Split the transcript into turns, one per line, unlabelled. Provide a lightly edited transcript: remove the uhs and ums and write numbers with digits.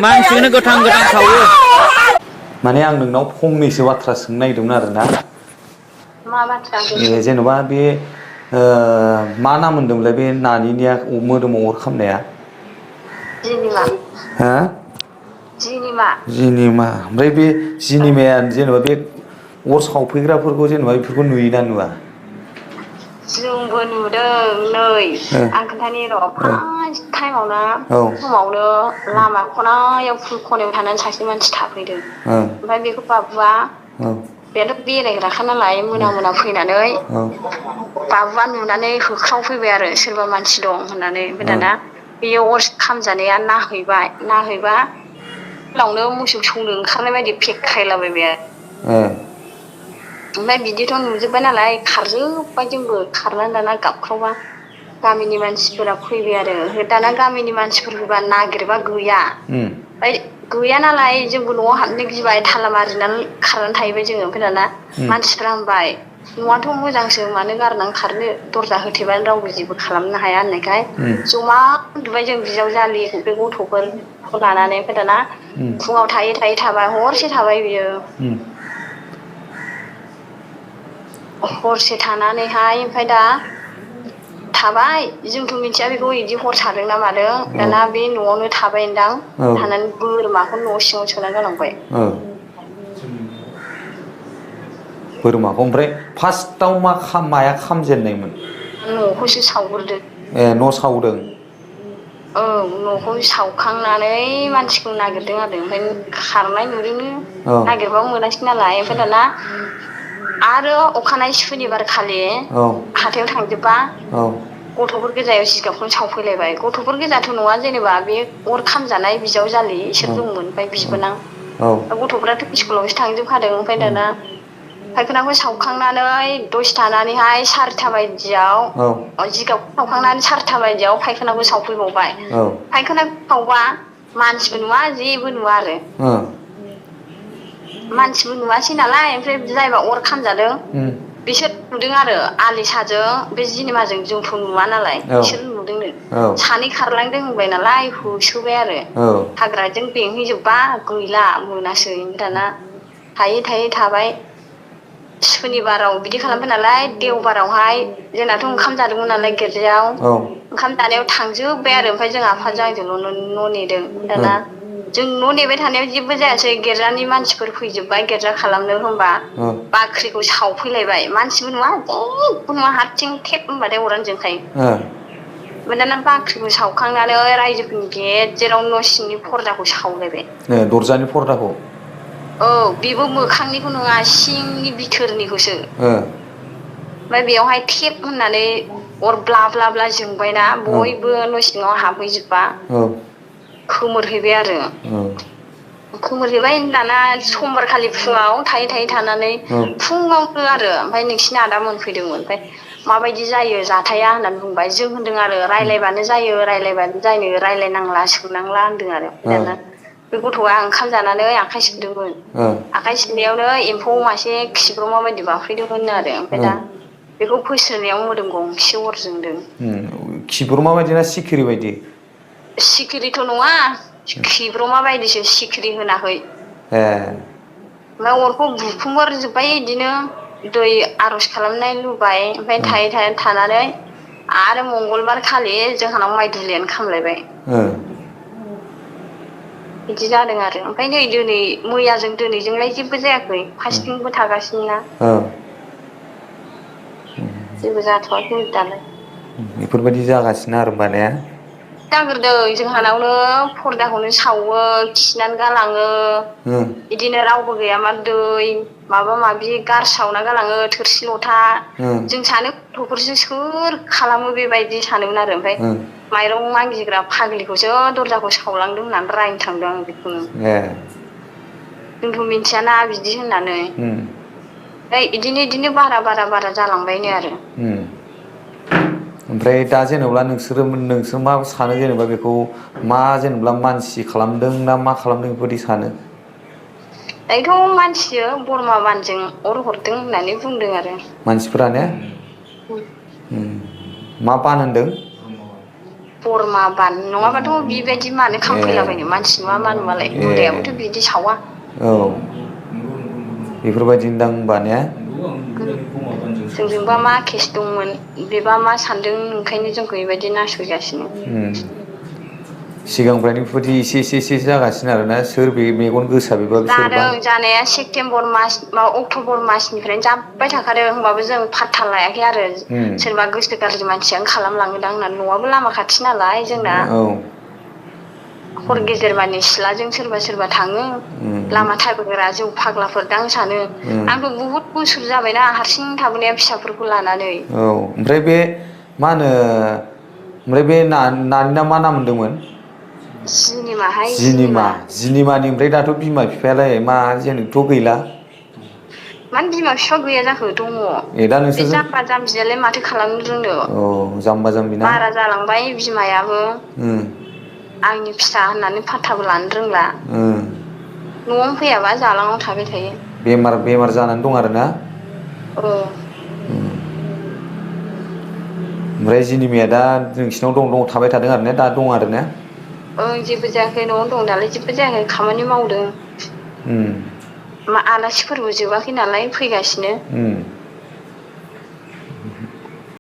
मानसिनो गोथां गोथां सावो माने आं नोंनाव फंनैसो बाथ्रा सोंनो नागिरदोंमोन आरोना
मा बाथ्रा
जेनेबा बे मा नाम होनदोंमोनलाय बे नानिनिया मोदोमाव अर खामनाया
जिनिमा
हा
जिनिमा
जिनिमा ओमफ्राय बे जिनिमाया जेनेबा बे अर सावफैग्राफोरखौ जेनेबा बेफोरखौ नुयोना नुवा
जोंबो नुदों नै आं खोन्थानि र' फार्स्ट टाइमावनो समावनो लामा खनायाव फुल खनायाव थानानै सासे मानसि थाफैदों ओमफ्राय बेखौ बाबुआ बेथ' बेरायग्राखा नालाय मोना मोना फैनानै बाबुआ नुनानै होख्रावफैबाय आरो सोरबा मानसि दं होननानै ओमफ्राय दाना बेयो अर खामजानाया नाहैबाय नाहैबा लावनो मोसौ सौनो ओंखारनाय बायदि फेख्रायलाबायबाय ओमफ्राय बिदिथ' नुजोब्बाय नालाय खारजोब्बाय जोंबो खारनानै दाना गाबख्रावबा गामिनि मानसिफोरा फैबाय आरो दाना गामिनि मानसिफोर फैबा नागिरबा गैया ओमफ्राय गैया नालाय जोंबो न'आव हाबनो गिबाय थाला मारिनानै खारनानै थाहैबाय जोङो ओमफ्राय दाना मानसिफ्रा होनबाय न'आथ' मोजांसो मानो गारनानै खारनो दरजा होथेबानो रावबो जेबो खालामनो हाया होननायखाय जमा उन्दुबाय जों बिजावजालि बे गथ'फोरखौ लानानै ओमफ्राय दाना फुङाव थायै थायै थाबाय हरसे थाबाय बियो हरसे थानानैहाय ओमफ्राय दा थाबाय जोंथ' मिथिया बेखौ बिदि हर थादों ना मादों दाना बे न'आवनो थाबायदां थानानै बोरमाखौ न' सिङाव सोना गालांबाय
बोरमाखौ ओमफ्राय फार्स्टआव माया खामजेननायमोन
न'खौसो सावग्रोदों
ए न' सावदों
औ न'खौ सावखांनानै मानसिखौ नागिरदों आरो ओमफ्राय खारनाय नुदोंनो नागिरबाबो मोनासै नालाय ओमफ्राय दाना आरो अखानायै सुनिबार खालि हाथायाव थांजोबबा गथ'फोर गोजायाव जिगाबखौनो सावफैलायबाय गथ'फोर गोजाथ' नङा जेनेबा बे अर खामजानाय बिजावजालि इसोर दंमोन ओमफ्राय बिबोनां गथ'फोराथ' स्कुलावसो थांजोबखादों ओमफ्राय दाना फायखानाखौ सावखांनानै दसे थानानैहाय सारिथा बायदियाव जिगाबखौ सावखांनानै सारिथा बायदियाव फायखानाखौ सावफैबावबाय फायखानाखौ सावबा मानसिबो नुवा जेबो नुवा आरो मानसिबो नुवासै नालाय ओमफ्राय जायबा अर खामजादों बिसोर नुदों आरो आलि साजों बे जिनिमाजों जोंथ' नुवा नालाय बिसोर नुदोंनो सानै खारलांदों होनबाय नालाय होसोबाय आरो हाग्राजों बेंहैजोबबा गैला मोनासै दाना थायै थायै थाबाय सुनिबाराव बिदि खालामबाय नालाय देवबारावहाय जोंनाथ' ओंखाम जादोंमोन नालाय गिर्जायाव ओंखाम जानायाव थांजोब्बाय आरो ओमफ्राय जों आफाजों आंजोंल' न' नेदों दाना जों न' नेबाय थानायाव जेबो जायासै गिर्जानि मानसिफोर फैजोब्बाय गिर्जा खालामनो होनबा बाख्रिखौ सावफैलायबाय मानसिबो नुवा जेबो नुवा हारसिं थेब होनबाथाय अरानो जोंखायो ओमफ्राय दाना बाख्रिखौ सावखांनानै रायजोफोरनि गेजेराव न' सिंनि फर्दाखौ सावलायबाय
दरजानि फर्दाखौ
औ बेबो मोखांनिखौ नङा सिंनि बिथोरनिखौसो ओमफ्राय बेयावहाय टेप होननानै अर ब्ला ब्ला ब्ला जोंबायना बयबो न' सिङाव हाबहैजोबबा खोमोरहैबाय आरो खोमोरहैबाय दाना समबारखालि फुङाव थायै थायै थानानै फुङावनो आरो ओमफ्राय नोंसिनि आदा मोनफैदोंमोन ओमफ्राय माबायदि जायो जाथाया होननानै बुंबाय जों होनदों आरो रायलायबानो जायो रायलायबानो जायो रायलायनांला सोंनांला होनदों आरो दाना बे गथ'आ ओंखाम जानानै आखाइ सिबदोंमोन आखाइ सिबनायावनो एम्फौ मासे खिब्रमा बायदि बाफैदोंमोन आरो ओमफ्राय दा बेखौ फोस्रोनायाव मोदोम गंसे अर जोंदों
खिब्रमा बायदि ना सिखिरि बायदि
सिखिरिथ' नङा खिब्रमा बायदिसो सिखिरि होनाखै ओमफ्राय अरखौ बुखुमोरजोब्बाय बिदिनो दै आर'ज खालामनाय लुबाय ओमफ्राय थायै थायै थानानै आरो मंगलबार खालि जोंहानाव माइ दुलियानो खामलायबाय बिदि जादों आरो ओमफ्राय नै दिनै मैयाजों दिनैजोंलाय जेबो जायाखै फास्टिंबो थागासिनो ना जेबो जाथ'वाखै दालाय
बेफोरबायदि जागासिनो आरो होमबा ने
जाग्रोदों जोंहानावनो फर्दाखौनो सावो खिनानै गालाङो बिदिनो रावबो गैयाबा दै माबा माबि गारस्रावना गालाङो थोरसि लथा जों सानो गथ'फोरसो सोर खालामो बेबायदि सानोमोन आरो ओमफ्राय माइरं मागिग्रा फाग्लिखौसो दरजाखौ सावलांदों होननानै रायनो थांदों आं बेखौनो जोंथ' मिथियाना बिदि होननानै इदिनो बारा जालांबायनो आरो
ओमफ्राय दा जेनेबा नोंसोर मा सानो जेनेबा बेखौ मा जेनेबा मानसि खालामदों ना मा खालामदों बेफोरबायदि सानो
दायोथ' मानसियो बरमा बानजों अर हरदों होननानै बुंदों आरो
मानसिफोरा ने मा बान होनदों
बरमा बान नङाबाथ' बेबायदि मानो खामफैलाबायनो मानसि नुवा मा नुवालाय मोदायाबोथ' बिदि सावा
औ बेफोरबायदिनो दां होनबा ने
जोंजोंबा मा केस दंमोन बेबा मा सानदों ओंखायनो जोंखौ बेबायदि नासयगासिनो
सिगांनिफ्रायनो बेफोरबायदि एसे जागासिनो आरोना सोर बे मेगन गोसा बेबा सोरबा
जादों जानाया सेप्तेम्बर मास अक्ट'बर मासनिफ्रायनो जाब्बाय थाखादों होमबाबो जों पात्ता लायाखै आरो सोरबा गोसो गाज्रि मानसियानो खालामलाङोदां होननानै न'आबो लामा खाथि नालाय जोंना हर गेजेरबानि सिथ्लाजों सोरबा सोरबा थाङो लामा थाबायग्रा जौ फाग्लाफोरदां सानो आंथ' बुहुद बोसोर जाबायना हारसिं थाबोनाया फिसाफोरखौ लानानै
ओमफ्राय बे मा होनो ओमफ्राय बे नानिना मा नाम मोनदोंमोन
जिनिमाहाय
जिनिमानि ओमफ्राय दाथ' बिमा बिफायालाय मा जेनोथ' गैला
मानो बिमा बिफा गैया जाखो दङ
ए दा
बे
नोंसोरजों
जाम्बा जाम्बियालाय माथो खालामनो रोंनो
जाम्बा जाम्बिना
बारा जालांबाय बिमायाबो आंनि फिसा होननानै फात्ताबो लानो रोंला न'आवनो फैयाबा जालाङाव थाबाय थायो
बेमार जानानै दं आरोना ओमफ्राय जिनिमाया दा नोंसिनाव दं थाबाय थादों आरो ने दा दं आरो ने
ओं जेबो जायाखै न'आवनो दं दालाय जेबो जायाखै खामानि मावदों आलासिफोरबो जोबाखै नालाय फैगासिनो